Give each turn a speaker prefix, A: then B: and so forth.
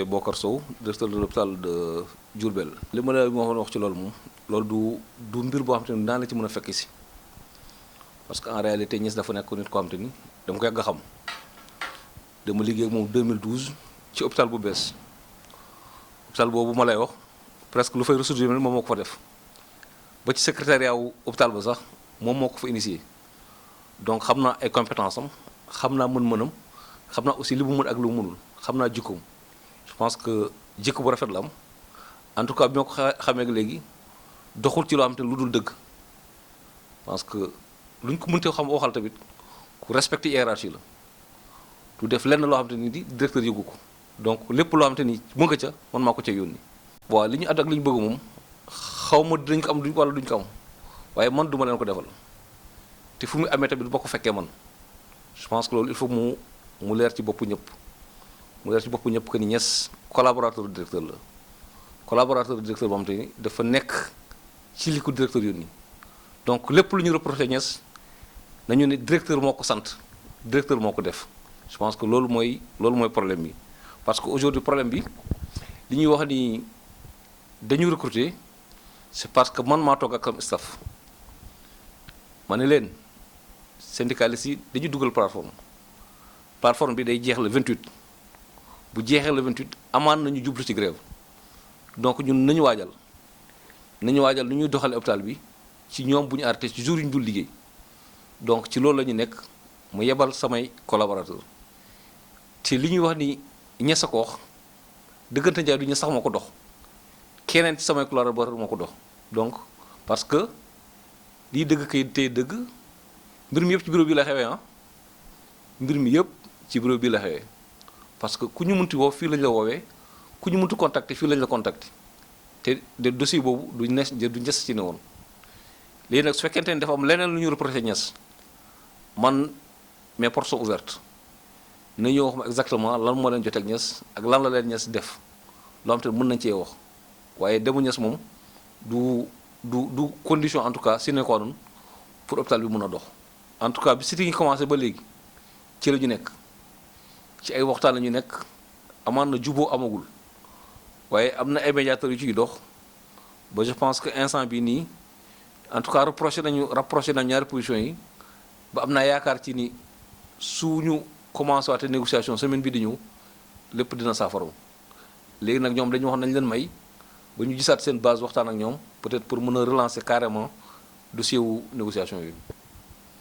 A: Bokar Sow directeur de l'hôpital de Diourbel. li ma la wax ci loolu moom loolu du mbir boo xam te ni daan la ci mën a fekk si parce que en réalité Niass dafa nekk nit koo xam te ni dama ko yàgg a xam dama liggéey ak moom 2012 ci hôpital bu bees hôpital boobu ma lay wax presque lu fay ressources humaines moom moo ko fa def ba ci secrétariat wu hôpital ba sax moom moo ko fa initié donc xam naa ay compétences am xam naa mën-mënam xam naa aussi li mu mën ak lu mu mënul xam naa jikkoom. Je pense que jikko bu rafet la am en tout cas bi ma ko xamee léegi doxul ci loo xam te lu dul dëgg parce que luñ ko mënte xam waxal tamit ku respecté hiérarchie la du def lenn loo xam te ni di directeur yëgu ko donc lépp loo xam te ni mu nga ca man maa ko ca yónni. waaw li ñu àdd ak li ñu bëgg moom xaw ma dinañ ko am duñ wala duñ ko am waaye man duma leen ko defal te fu mu amee tamit boo ko fekkee man je pense que loolu il faut mu leer ci boppu ñëpp. mu leer ci bopp ñëpp que ni Niass collaborateur directeur la collaborateur directeur boo xam te ni dafa nekk ci li ko directeur yónni donc lépp lu ñu reproché Niass nañu ne directeur moo ko sant directeur moo ko def je pense que loolu mooy problème bi parce que aujourd'hui problème bi li ñuy wax ni dañu recruter c'est parce que man maa toog ak am staff ma ne leen syndicalistes yi dañu dugal plateforme bi day jeex le 28. bu jeexee le 28 amaan nañu jublu ci grève donc ñun nañu waajal lu ñuy doxale hôpital bi ci ñoom bu ñu arrêté ci jour yu ñu dul liggéey donc ci loolu la ñu nekk mu yebal samay collaborateur te li ñuy wax ni Niass a ko wax dëggante njaay du Niass sax moo ko dox keneen ci samay collaborateur moo ko dox donc parce que lii dëgg kay tey dëgg mbir mi yëpp ci bureau bi la xewee mbir mi yëpp ci bureau bi la xewee parce que ku ñu munti woo fii lañ la woowee ku ñu munti contacter fii lañ la contacter te de dossier boobu du Niass ci ne woon léegi nag su fekkente ni dafa am leneen lu ñu reproché Niass man mes portes sont ouvertes na ñëw wax ma exactement lan moo leen jotee ak Niass ak lan la leen Niass def loo xam te mën nañ cee wax waaye demu Niass moom du condition en tout cas sine qua non pour hôpital bi mën a dox en tout cas bi siti ngi commencé ba léegi ci la ñu nekk ci ay waxtaan la ñu nekk amaan na juboo amagul waaye am na ay médiateurs yu ciy dox ba je pense que instant bi nii en tout cas rapproché nañu ñaari positions yi ba am naa yaakaar ci ni suñu commencé waate négociation semaine bi di ñëw lépp dina saafaraw léegi nag ñoom dañu wax nañ leen may ba ñu gisaat seen base waxtaan ak ñoom peut-être pour mën a relancer carrément dossier wu négociation yooyu